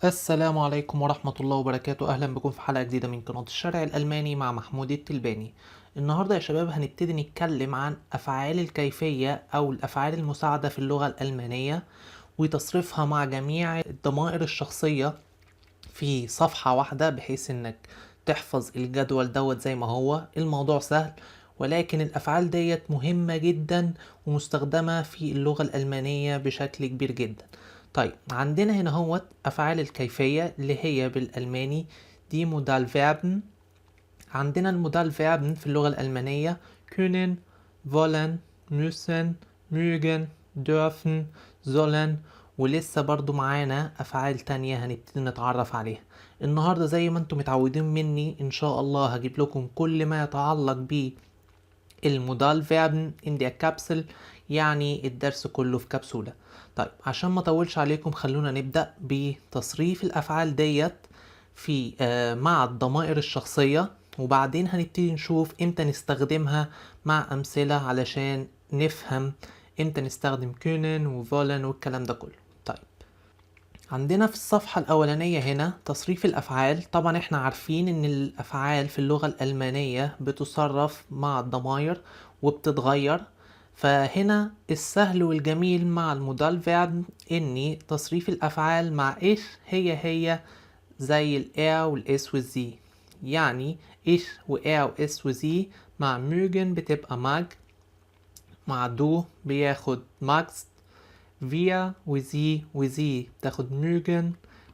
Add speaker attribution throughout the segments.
Speaker 1: السلام عليكم ورحمة الله وبركاته. أهلا بكم في حلقة جديدة من قناة الشارع الألماني مع محمود التلباني. النهاردة يا شباب هنبتدي نتكلم عن أفعال الكيفية أو الأفعال المساعدة في اللغة الألمانية وتصريفها مع جميع الضمائر الشخصية في صفحة واحدة، بحيث إنك تحفظ الجدول دوت زي ما هو. الموضوع سهل، ولكن الأفعال ديت مهمة جدا ومستخدمة في اللغة الألمانية بشكل كبير جدا. طيب، عندنا هنا هوت أفعال الكيفية اللي هي بالألماني die Modalverben. عندنا ال Modalverben في اللغة الألمانية können، wollen، müssen، mögen، dürfen، sollen، ولسه برضو معانا أفعال تانية هنبتدي نتعرف عليها النهاردة. زي ما انتم متعودين مني، إن شاء الله هجيب لكم كل ما يتعلق ب ال Modalverben in der Kapsel، يعني الدرس كله في كبسولة. طيب، عشان ما اطولش عليكم خلونا نبدأ بتصريف الأفعال ديت في مع الضمائر الشخصية، وبعدين هنبتدي نشوف امتى نستخدمها مع أمثلة علشان نفهم امتى نستخدم können و wollen والكلام ده كله. طيب، عندنا في الصفحة الأولانية هنا تصريف الأفعال. طبعا احنا عارفين ان الأفعال في اللغة الألمانية بتصرف مع الضمائر وبتتغير، فهنا السهل والجميل مع ال Modalverben ان تصريف الأفعال مع ich هي هي زي ال er وال es وال sie، يعني ich و er و es و sie مع mögen بتبقى mag، مع du بياخد magst، wir و sie و Sie بتاخد mögen،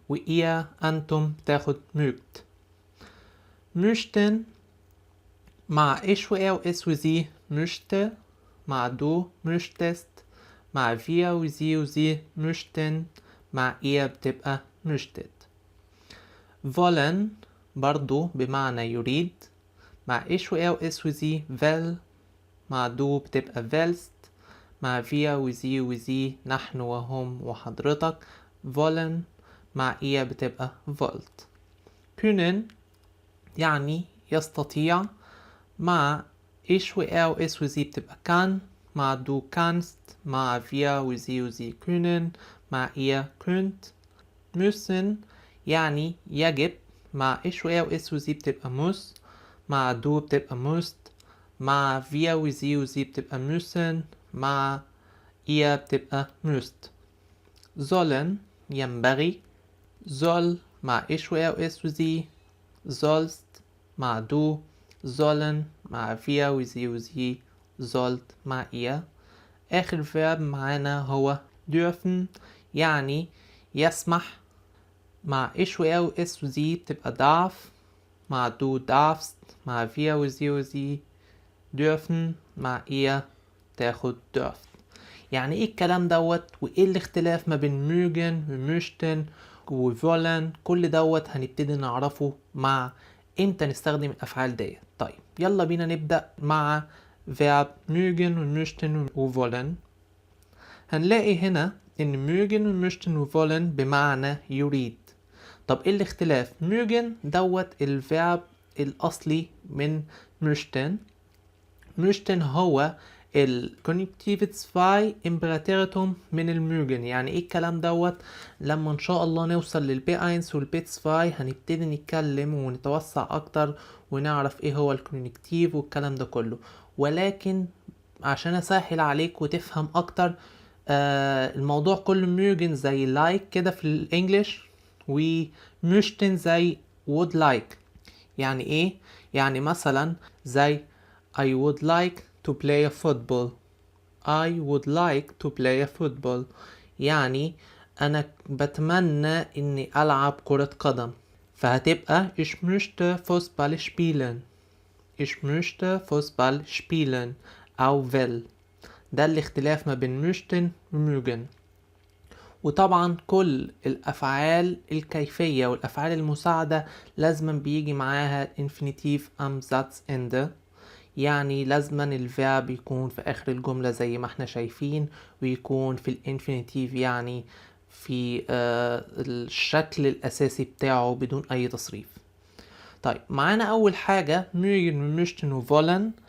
Speaker 1: و ihr أنتم بتاخد mögt. möchten مع ich و er و es و sie möchte، مع du möchtest، مع wir و sie و Sie möchten، مع ihr بتبقى möchtet. wollen برضو بمعنى يريد، مع ich و er و es و sie will، مع du بتبقى willst، مع wir و sie و Sie نحن وهم وحضرتك wollen، مع ihr بتبقى wollt. können يعني يستطيع، مع ich و er و es و sie بتبقى kann، مع du kannst، مع wir و sie و Sie können، مع ihr könnt. müssen يعني يجب، مع ich و er و es و sie بتبقى muss، مع du بتبقى musst، مع wir و sie و Sie بتبقى müssen، مع ihr بتبقى müsst. sollen ينبغي، soll مع ich و er و es و sie، sollst مع du، sollen مع wir و sie و Sie، sollt مع ihr. آخر Verb معانا هو dürfen يعني يسمح، مع ich و er و es و sie بتبقى darf، مع du darfst، مع wir و sie و Sie dürfen، مع ihr تاخد dürft. يعني ايه الكلام دوت؟ وايه الاختلاف ما بين mögen و möchten و wollen؟ كل دوت هنبتدي نعرفه مع امتى نستخدم الافعال ديت. طيب، يلا بينا نبدأ مع Verb mögen و möchten و wollen. هنلاقي هنا ان mögen و möchten و wollen بمعنى يريد. طب ايه الاختلاف؟ mögen دوت ال Verb الاصلي من möchten. möchten هو ال Konjunktiv 2 im Präteritum من ال mögen. يعني ايه الكلام دوت؟ لما ان شاء الله نوصل لل B1 وال B2 هنبتدي نتكلم ونتوسع اكتر ونعرف ايه هو ال Konjunktiv والكلام ده كله، ولكن عشان اسهل عليك وتفهم اكتر، الموضوع كله mögen زي like كده في ال English، و möchten زي would like. يعني ايه؟ يعني مثلا زي I would like to play a football. I would like to play a football يعني أنا بتمنى إني ألعب كرة قدم، فهتبقى ich möchte Fußball spielen. ich möchte Fußball spielen أو will. ده الاختلاف ما بين möchten و mögen. وطبعا كل الأفعال الكيفية والأفعال المساعدة لازما بيجي معاها Infinitiv am Satzende، يعني لازما ال Verb يكون في آخر الجملة زي ما احنا شايفين، ويكون في ال Infinitiv، يعني في الشكل الأساسي بتاعه بدون أي تصريف. طيب، معانا أول حاجة mögen و möchten و wollen.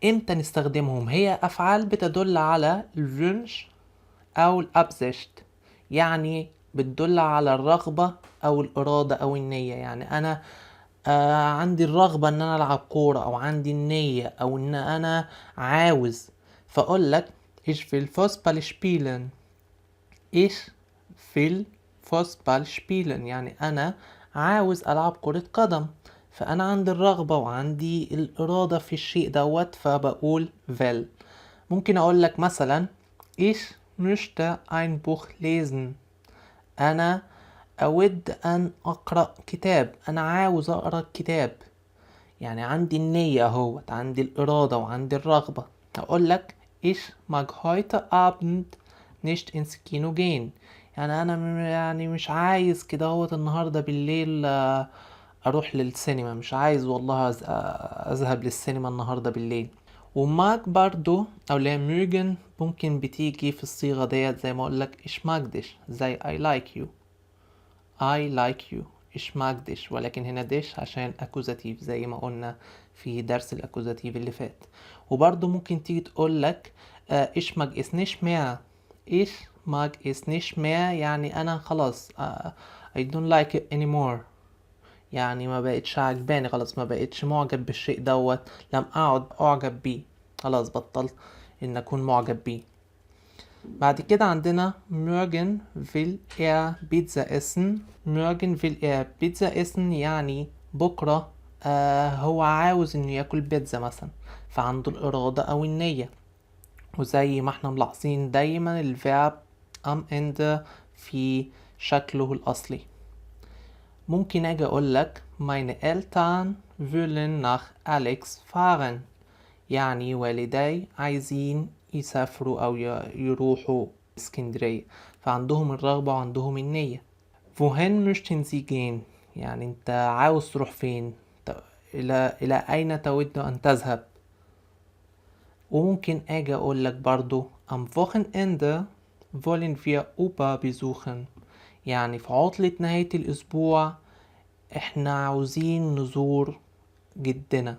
Speaker 1: امتى نستخدمهم؟ هي أفعال بتدل على ال Wunsch أو ال Absicht، يعني بتدل على الرغبة أو الإرادة أو النية. يعني أنا عندي الرغبة إن أنا ألعب كورة، أو عندي النية، أو إن أنا عاوز. فأقول لك ich will Fußball spielen. Ich will Fußball spielen يعني أنا عاوز ألعب كرة قدم. فأنا عندي الرغبة وعندي الإرادة في الشيء دوت، فبقول will. ممكن أقول لك مثلا ich möchte ein Buch lesen. أنا أود أن أقرأ كتاب، أنا عاوز أقرأ كتاب. يعني عندي النية أهوت، عندي الإرادة وعندي الرغبة. أقول لك ich mag heute Abend nicht ins Kino gehen. يعني أنا يعني مش عايز كده اهوت النهاردة بالليل أروح للسينما، مش عايز والله أذهب للسينما النهاردة بالليل. و mag برضو أو اللي هي mögen ممكن بتيجي في الصيغة ديت، زي ما أقول لك ich mag dich، زي I like you، I like you، ich mag dich، ولكن هنا dich عشان Akkusativ زي ما قلنا في درس ال Akkusativ اللي فات. وبرضو ممكن تيجي تقول لك ich mag es nicht mehr. ich mag es nicht mehr يعني أنا خلاص I don't like it anymore، يعني ما بقتش عجباني خلاص، ما بقتش معجب بالشيء دوت، لم أعد أعجب بيه، خلاص بطلت إن أكون معجب بيه. بعد كده عندنا morgen will er Pizza essen. morgen will er Pizza essen يعني بكرة هو عاوز إنه ياكل بيتزا مثلا، فعنده الإرادة أو النية. وزي ما احنا ملاحظين دايما ال Verb am Ende في شكله الأصلي. ممكن أجي أقول لك meine Eltern wollen nach Alex fahren، يعني والدي عايزين يسافروا أو يروحوا اسكندرية، فعندهم الرغبة وعندهم النية. wohin möchten Sie gehen يعني انت عاوز تروح فين، إلى أين تود أن تذهب. وممكن أجي أقول لك برضو am Wochenende wollen wir Opa besuchen، يعني في عطلة نهاية الأسبوع احنا عاوزين نزور جدنا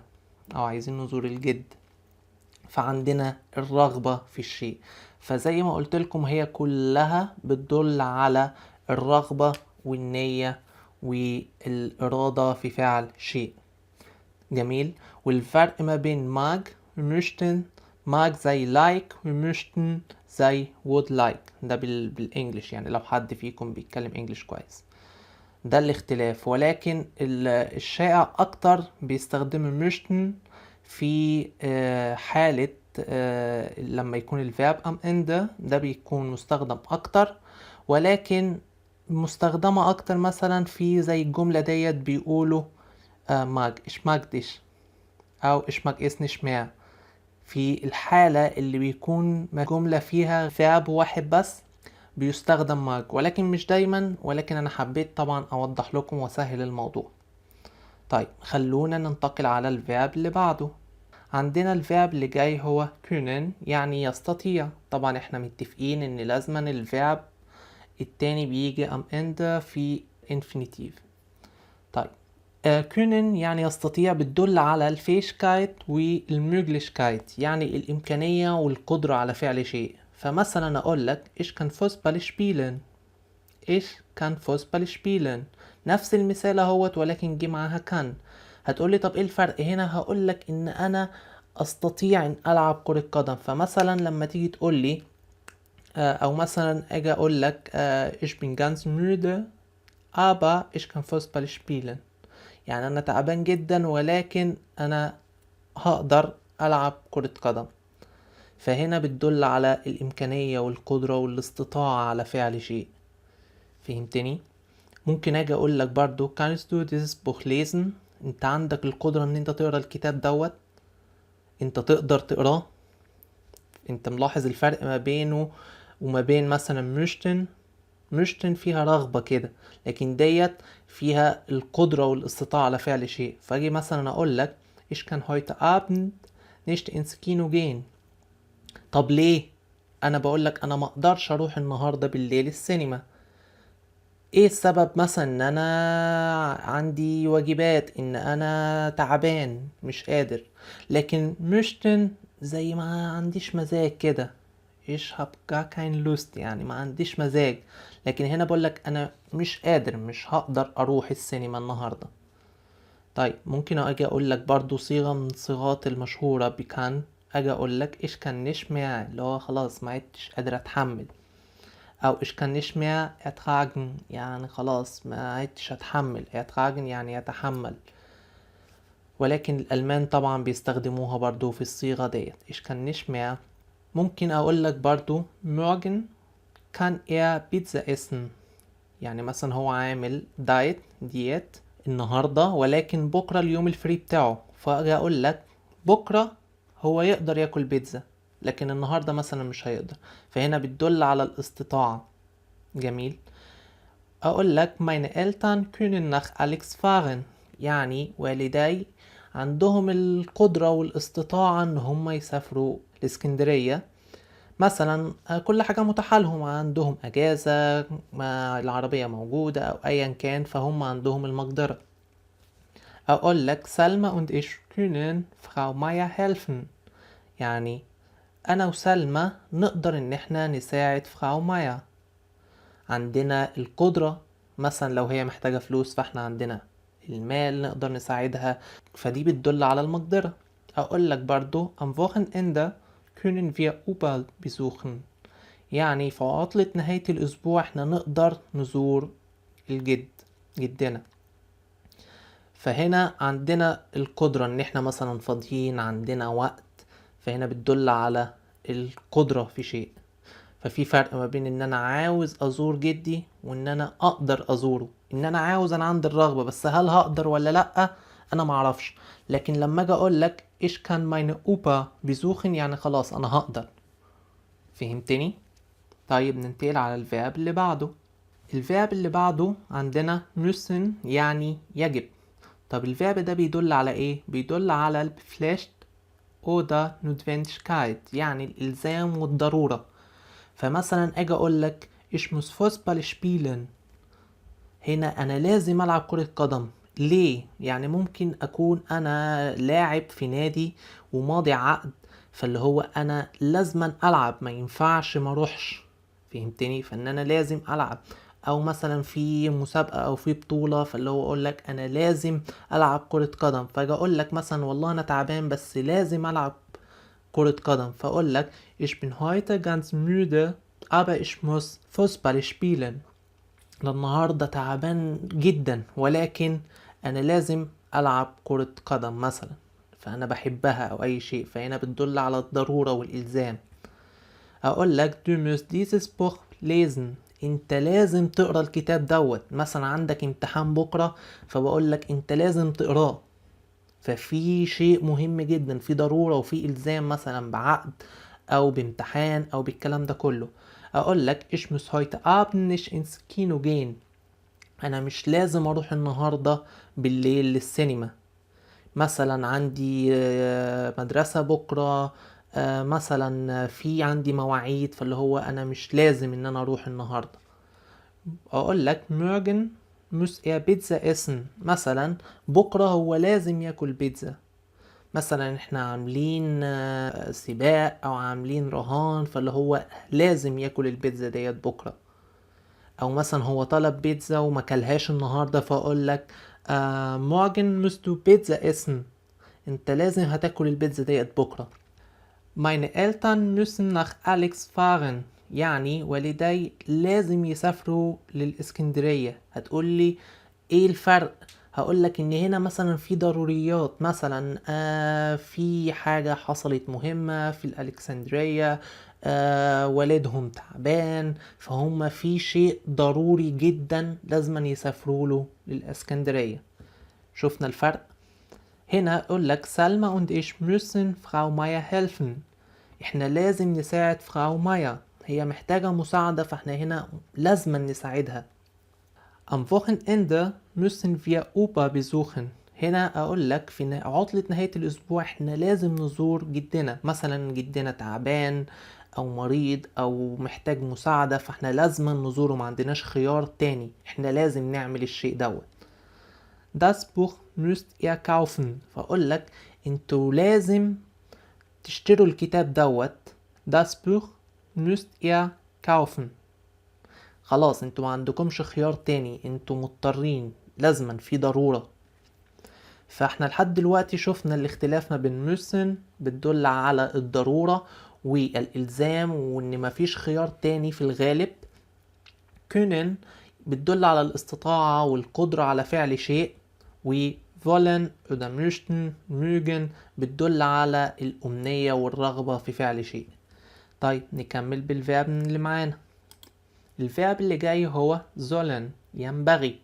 Speaker 1: أو عايزين نزور الجد، فعندنا الرغبة في الشيء. فزي ما قلت لكم هي كلها بتدل على الرغبة والنية والإرادة في فعل شيء. جميل. والفرق ما بين mag و möchten، mag زي like و möchten زي would like، ده بال English، يعني لو حد فيكم بيتكلم English كويس ده الاختلاف. ولكن الشائع اكتر بيستخدموا möchten في حالة لما يكون ال Verb am Ende، ده بيكون مستخدم اكتر، ولكن مستخدمة اكتر مثلا في زي الجملة ديت بيقولوا mag ich mag dich او ich mag es nicht mehr، في الحالة اللي بيكون جملة فيها Verb واحد بس بيستخدم mag، ولكن مش دايما، ولكن انا حبيت طبعا اوضح لكم واسهل الموضوع. طيب خلونا ننتقل على ال Verb اللي بعده. عندنا ال Verb اللي جاي هو können يعني يستطيع. طبعا احنا متفقين ان لازما ال Verb التاني بيجي am Ende في Infinitiv. طيب können يعني يستطيع بتدل على ال Fähigkeit وال Möglichkeit، يعني الإمكانية والقدرة على فعل شيء. فمثلا أقول لك ich kann Fußball spielen، ich kann Fußball spielen، نفس المثال اهوت ولكن جه معاها kann. هتقولي طب ايه الفرق هنا؟ هقول لك ان انا استطيع ان العب كرة قدم. فمثلا لما تيجي تقول لي او مثلا اجي اقول لك ich bin ganz müde aber ich kann Fußball spielen، يعني انا تعبان جدا ولكن انا هقدر العب كرة قدم. فهنا بتدل على الامكانية والقدرة والاستطاعة على فعل شيء. فهمتني؟ ممكن اجي اقول لك برضو kannst du dieses Buch lesen، انت عندك القدرة ان انت تقرا الكتاب دوت، انت تقدر تقراه. انت ملاحظ الفرق ما بينه وما بين مثلا möchten؟ möchten فيها رغبة كده، لكن ديت فيها القدرة والاستطاعة على فعل شيء. فاجي مثلا اقول لك ich kann heute Abend nicht ins Kino gehen. طب ليه؟ انا بقول لك انا ما اقدرش اروح النهاردة بالليل السينما. ايه السبب؟ مثلا ان انا عندي واجبات، ان انا تعبان مش قادر. لكن möchten زي ما عنديش مزاج كده، Ich hab gar kein Lust، يعني ما عنديش مزاج. لكن هنا بقول لك انا مش قادر، مش هقدر اروح السينما النهارده. طيب ممكن اجي اقول لك برضو صيغة من الصيغات المشهورة ب kann، اجي اقول لك ich kann nicht mehr، اللي هو خلاص ما عدتش قادر اتحمل، او ich kann nicht mehr ertragen، يعني خلاص ما عدتش اتحمل. ertragen يعني يتحمل، ولكن الالمان طبعا بيستخدموها برضو في الصيغة ديت ich kann nicht mehr. ممكن اقول لك برضو morgen kann er Pizza essen، يعني مثلا هو عامل دايت ديت النهاردة، ولكن بكرة اليوم ال free بتاعه، فاجي اقول لك بكرة هو يقدر ياكل بيتزا، لكن النهاردة مثلا مش هيقدر. فهنا بتدل على الاستطاعة. جميل. اقول لك meine Eltern können nach Alex fahren، يعني والداي عندهم القدرة والاستطاعة ان هم يسافروا الاسكندرية مثلا، كل حاجة متاحة لهم، عندهم اجازة، ما العربية موجودة او ايا كان، فهم عندهم المقدرة. اقول لك سلمى und ich können Frau Meier helfen، يعني انا وسلمى نقدر ان احنا نساعد Frau Meier، عندنا القدرة. مثلا لو هي محتاجة فلوس فاحنا عندنا المال نقدر نساعدها، فدي بتدل على المقدرة. اقول لك برضو am Wochenende können wir Opa besuchen، يعني في عطلة نهاية الأسبوع احنا نقدر نزور الجد، جدنا. فهنا عندنا القدرة ان احنا مثلا فاضيين، عندنا وقت، فهنا بتدل على القدرة في شيء. ففي فرق ما بين ان انا عاوز ازور جدي وان انا اقدر ازوره. ان انا عاوز، انا عندي الرغبة، بس هل هقدر ولا لأ انا معرفش. لكن لما اجي اقول لك ich kann meine Opa besuchen، يعني خلاص انا هقدر. فهمتني؟ طيب ننتقل على ال Verb اللي بعده. ال Verb اللي بعده عندنا müssen، يعني يجب. طب ال Verb ده بيدل على ايه؟ بيدل على ال Pflicht oder Notwendigkeit، يعني الإلزام والضرورة. فمثلا اجي اقول لك ich muss Fußball spielen، هنا انا لازم العب كرة قدم. ليه؟ يعني ممكن اكون انا لاعب في نادي وماضي عقد، فاللي هو انا لازما العب، ما ينفعش ما اروحش. فهمتني؟ فان انا لازم العب. او مثلا في مسابقة او في بطولة، فاللي هو اقول لك انا لازم العب كرة قدم. فاجي اقول لك مثلا والله انا تعبان بس لازم العب كرة قدم، فاقول لك ich bin heute ganz müde aber ich muss Fußball spielen. أنا النهاردة تعبان جدا ولكن أنا لازم ألعب كرة قدم مثلا، فأنا بحبها أو أي شيء. فهنا بتدل على الضرورة والإلزام. أقول لك du musst dieses Buch lesen، أنت لازم تقرأ الكتاب دوت. مثلا عندك امتحان بكرة، فبقول لك أنت لازم تقراه. ففي شيء مهم جدا، في ضرورة وفي إلزام، مثلا بعقد أو بامتحان أو بالكلام ده كله. أقول لك ich muss heute Abend nicht ins Kino gehen، أنا مش لازم أروح النهاردة بالليل للسينما. مثلا عندي مدرسة بكرة، مثلا في عندي مواعيد، فاللي هو أنا مش لازم إن أنا أروح النهاردة. أقول لك morgen muss er Pizza essen، مثلا بكرة هو لازم ياكل بيتزا. مثلا احنا عاملين سباق او عاملين رهان، فاللي هو لازم ياكل البيتزا ديت بكرة. او مثلا هو طلب بيتزا وما كلهاش النهاردة، فاقول لك morgen musst du Pizza essen، انت لازم هتاكل البيتزا ديت بكرة. Meine Eltern müssen nach Alex fahren، يعني والدي لازم يسافروا للإسكندرية. هتقولي ايه الفرق؟ هقولك ان هنا مثلا في ضروريات، مثلا في حاجة حصلت مهمة في الألكسندرية، والدهم تعبان، فهم في شيء ضروري جدا لازم يسافروا له للإسكندرية. شفنا الفرق؟ هنا أقول لك سلمى und ich müssen Frau Meier helfen، احنا لازم نساعد Frau Meier، هي محتاجة مساعدة، فاحنا هنا لازم نساعدها. Am Wochenende müssen wir Opa besuchen. هنا أقول لك في عطلة نهاية الأسبوع احنا لازم نزور جدنا. مثلا جدنا تعبان أو مريض أو محتاج مساعدة، فاحنا لازم نزوره، ما عندناش خيار تاني، احنا لازم نعمل الشيء دوت. Das Buch müsst ihr kaufen. فأقول لك انتوا لازم تشتروا الكتاب دوت. Das Buch müsst ihr kaufen. خلاص انتوا ما عندكمش خيار تاني، انتوا مضطرين، لازما في ضرورة. فاحنا لحد دلوقتي شفنا الاختلاف ما بين müssen بتدل على الضرورة والإلزام وإن مفيش خيار تاني في الغالب، können بتدل على الاستطاعة والقدرة على فعل شيء، و wollen oder möchten mögen بتدل على الأمنية والرغبة في فعل شيء. طيب نكمل بال Verben اللي معانا. ال Verb اللي جاي هو sollen ينبغي.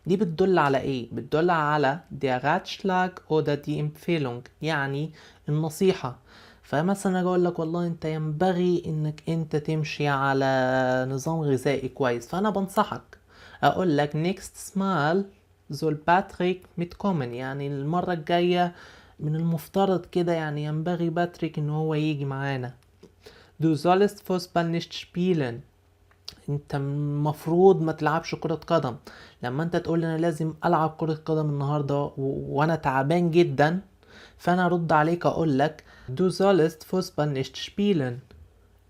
Speaker 1: دي بتدل على ايه؟ بتدل على der Ratschlag oder die Empfehlung، يعني النصيحة. فمثلا اجي اقول لك والله انت ينبغي انك انت تمشي على نظام غذائي كويس، فانا بنصحك اقول لك nächstes Mal soll Patrick mitkommen، يعني المرة الجاية من المفترض كده يعني ينبغي باتريك ان هو يجي معانا. Du sollst Fußball nicht spielen، انت المفروض ما تلعبش كرة قدم. لما انت تقول انا لازم العب كرة قدم النهاردة وانا تعبان جدا، فانا ارد عليك اقول لك du sollst Fußball nicht spielen،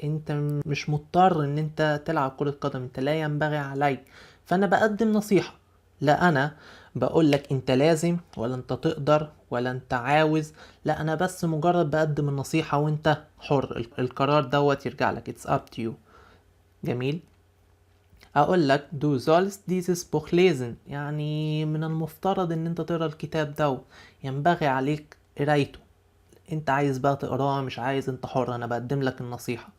Speaker 1: انت مش مضطر ان انت تلعب كرة قدم، انت لا ينبغي عليك. فانا بقدم نصيحة، لا انا بقول لك انت لازم ولا انت تقدر ولا انت عاوز، لا انا بس مجرد بقدم النصيحة وانت حر، القرار دوت يرجع لك، it's up to you. جميل. اقول لك du sollst dieses Buch lesen، يعني من المفترض ان انت تقرا الكتاب ده، ينبغي عليك قرايته، انت عايز بقى تقراه مش عايز انت حر، انا بقدم لك النصيحة.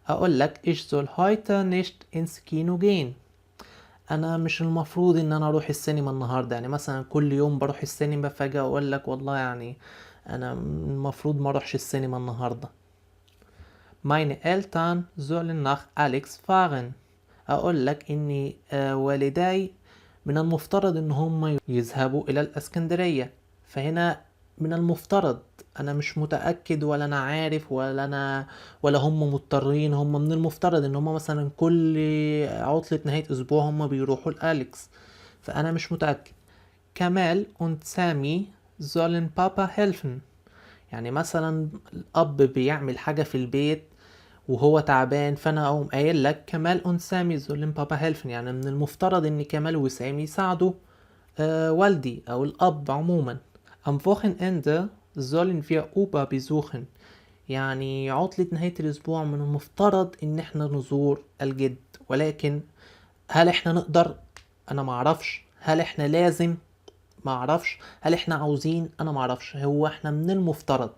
Speaker 1: اقول لك ich soll heute nicht ins Kino gehen، انا مش المفروض ان انا اروح السينما النهارده. يعني مثلا كل يوم بروح السينما، فجأة اقول لك والله يعني انا المفروض ما اروحش السينما النهارده. Meine Eltern sollen nach Alex fahren، اقول لك ان والداي من المفترض ان هم يذهبوا الى الاسكندرية. فهنا من المفترض، انا مش متأكد ولا انا عارف ولا انا ولا هم مضطرين، هم من المفترض ان هم مثلا كل عطلة نهاية اسبوع هم بيروحوا لأليكس، فانا مش متأكد. كمال und سامي sollen Papa helfen، يعني مثلا الاب بيعمل حاجة في البيت وهو تعبان، فانا اقوم قايل لك كمال und سامي sollen Papa helfen، يعني من المفترض ان كمال وسامي يساعدوا والدي او الاب عموما. Am Wochenende sollen wir Opa besuchen، يعني عطلة نهاية الأسبوع من المفترض إن احنا نزور الجد، ولكن هل احنا نقدر؟ أنا معرفش. هل احنا لازم؟ معرفش. هل احنا عاوزين؟ أنا معرفش. هو احنا من المفترض،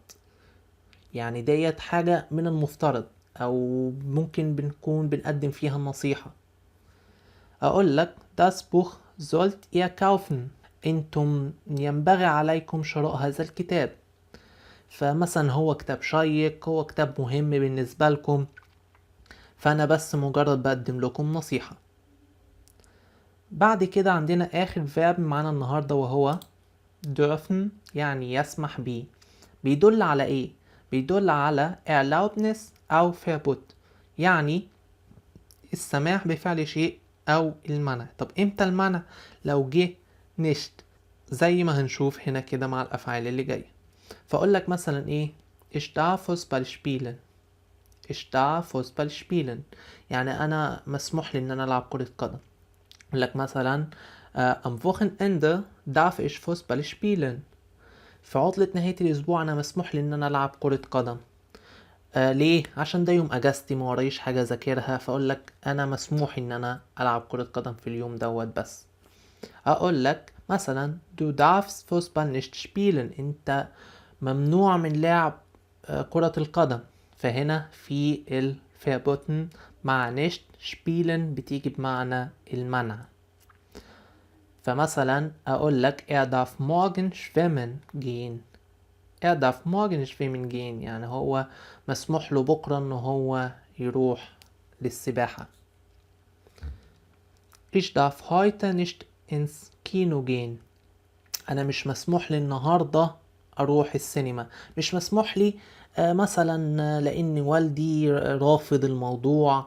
Speaker 1: يعني ديت حاجة من المفترض أو ممكن بنكون بنقدم فيها النصيحة. أقول لك das Buch sollt ihr kaufen، انتم ينبغي عليكم شراء هذا الكتاب. فمثلا هو كتاب شيق، هو كتاب مهم بالنسبة لكم، فأنا بس مجرد بقدم لكم نصيحة. بعد كده عندنا آخر Verb معانا النهاردة وهو dürfen، يعني يسمح بيه. بيدل على إيه؟ بيدل على Erlaubnis أو Verbot، يعني السماح بفعل شيء أو المنع. طب إمتى المنع؟ لو جه nicht، زي ما هنشوف هنا كده مع الأفعال اللي جاية. فأقول لك مثلا إيه؟ Ich darf Fußball spielen. Ich darf Fußball spielen، يعني أنا مسموح لي إن أنا ألعب كرة قدم. أقول لك مثلا am Wochenende darf ich Fußball spielen، في عطلة نهاية الأسبوع أنا مسموح لي إن أنا ألعب كرة قدم. ليه؟ عشان ده يوم أجازتي، ما ورايش حاجة أذاكرها، فأقول لك أنا مسموح إن أنا ألعب كرة قدم في اليوم دوت بس. أقول لك مثلا du darfst Fußball nicht spielen، أنت ممنوع من لعب كرة القدم. فهنا في ال verboten مع nicht spielen بتيجي بمعنى المنع. فمثلا أقول لك er darf morgen schwimmen gehen، er darf morgen schwimmen gehen، يعني هو مسموح له بكرة إن هو يروح للسباحة. Ich darf heute nicht ins Kino gehen، أنا مش مسموح لي النهاردة أروح السينما. مش مسموح لي مثلا لأن والدي رافض الموضوع،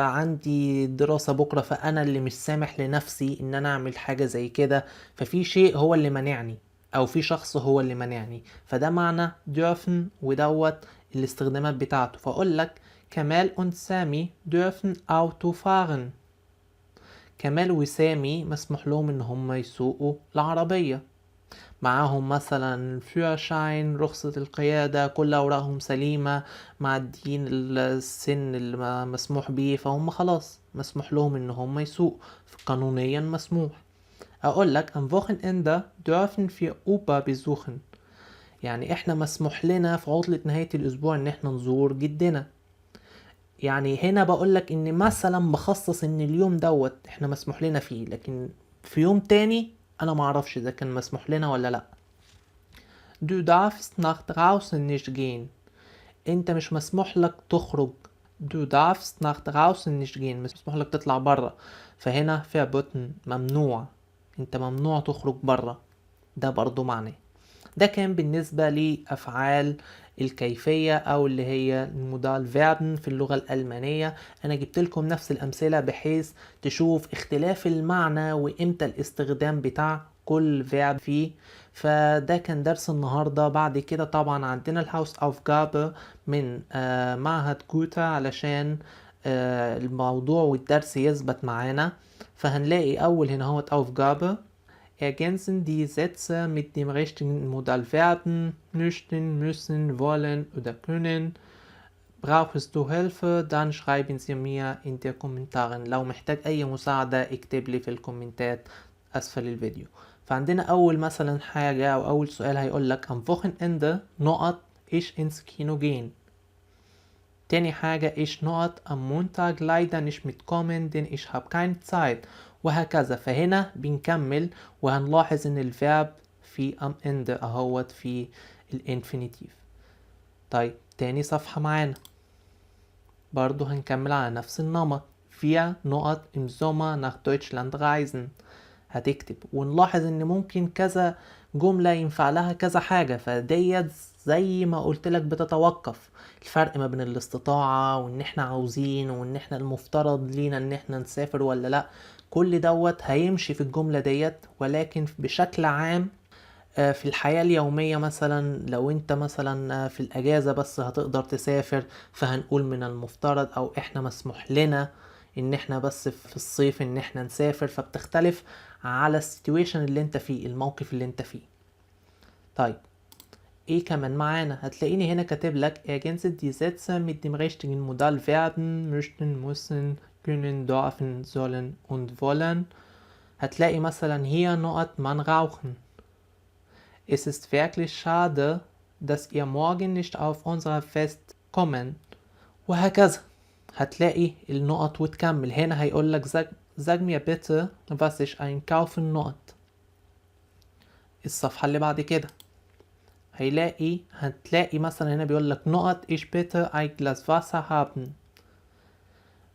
Speaker 1: عندي دراسة بكرة، فأنا اللي مش سامح لنفسي إن أنا أعمل حاجة زي كده، ففي شيء هو اللي منعني أو في شخص هو اللي منعني، فده معنى dürfen، ودوت الاستخدامات بتاعته. فأقول لك كمال und سامي dürfen Auto fahren. كمال وسامي مسموح لهم ان هم يسوقوا العربية، معاهم مثلا Führerschein، رخصة القيادة، كل أوراقهم سليمة، معديين السن اللي مسموح بيه، فهم خلاص مسموح لهم ان هم يسوقوا، قانونيا مسموح. اقول لك am Wochenende dürfen wir Opa besuchen. يعني احنا مسموح لنا في عطلة نهاية الاسبوع ان احنا نزور جدنا. يعني هنا بقول لك ان مثلا بخصص ان اليوم دوت احنا مسموح لنا فيه، لكن في يوم تاني انا ما اعرفش اذا كان مسموح لنا ولا لا. Du darfst nach draußen nicht gehen. انت مش مسموح لك تخرج. Du darfst nach draußen nicht gehen، مش مسموح لك تطلع برا. فهنا verboten، ممنوع، انت ممنوع تخرج برا، ده برضو معناه. ده كان بالنسبة لأفعال الكيفية أو اللي هي ال Modalverben في اللغة الألمانية. أنا جبت لكم نفس الأمثلة بحيث تشوف اختلاف المعنى وإمتى الاستخدام بتاع كل Verb فيه. فده كان درس النهاردة. بعد كده طبعا عندنا ال Hausaufgabe من معهد جوتا علشان الموضوع والدرس يثبت معانا. فهنلاقي أول هنا هو Aufgabe: Ergänzen die Sätze mit dem richtigen Modalverben möchten, müssen, wollen oder können. Brauchst du Hilfe? Dann schreiben Sie mir in die Kommentaren. لو محتاج أي مساعدة اكتب لي في الكومنتات أسفل الفيديو. فعندنا أول مثلا حاجة أو أول سؤال هيقول لك am Wochenende نقط ich ins Kino gehen. تاني حاجة ich نقط am Montag leider nicht mitkommen, denn ich habe keine Zeit، وهكذا. فهنا بنكمل وهنلاحظ ان ال Verb في am Ende اهوت في ال Infinitiv. طيب تاني صفحة معانا برضو هنكمل على نفس النمط. wir نقط im Sommer nach Deutschland reisen. هتكتب ونلاحظ ان ممكن كذا جملة ينفع لها كذا حاجة، فديت زي ما قلت لك بتتوقف الفرق ما بين الاستطاعة وان احنا عاوزين وان احنا المفترض لينا ان احنا نسافر ولا لا. كل دوت هيمشي في الجملة ديت، ولكن بشكل عام في الحياة اليومية مثلا لو انت مثلا في الاجازة بس هتقدر تسافر، فهنقول من المفترض او احنا مسموح لنا ان احنا بس في الصيف ان احنا نسافر. فبتختلف على ال situation اللي انت فيه، الموقف اللي انت فيه. طيب ايه كمان معانا؟ هتلاقيني هنا كاتب لك ergänze die Sätze mit dem richtigen Modalverben möchten, müssen, können, dürfen, sollen und wollen. هتلاقي مثلا hier نقط man rauchen. Es ist wirklich schade, dass ihr morgen nicht auf unser Fest kommen. وهكذا هتلاقي النقط وتكمل. هنا هيقول لك sag mir bitte was ich einkaufen نقط. الصفحة اللي بعد كده هتلاقي مثلا هنا بيقول لك نقط ich bitte ein Glas Wasser haben.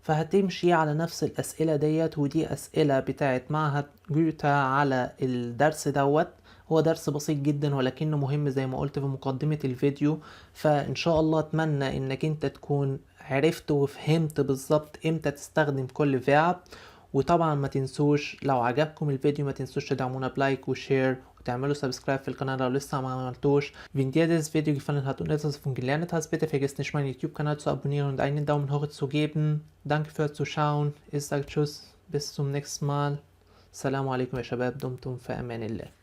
Speaker 1: فهتمشي على نفس الأسئلة ديت، ودي أسئلة بتاعت معهد جوتا على الدرس دوت. هو درس بسيط جدا ولكنه مهم زي ما قلت في مقدمة الفيديو. فإن شاء الله أتمنى إنك أنت تكون عرفت وفهمت بالظبط إمتى تستخدم كل Verb. وطبعا ما تنسوش لو عجبكم الفيديو ما تنسوش تدعمونا ب like و share وتعملوا Subscribe في القناة لو لسه ما عملتوش. Wenn dir dieses Video gefallen hat und etwas davon gelernt hast, bitte vergiss nicht, meinen YouTube-Kanal zu abonnieren und einen Daumen hoch zu geben. Danke fürs Zuschauen. Ich sage Tschüss, bis zum nächsten Mal. السلام عليكم يا شباب، دمتم في أمان الله.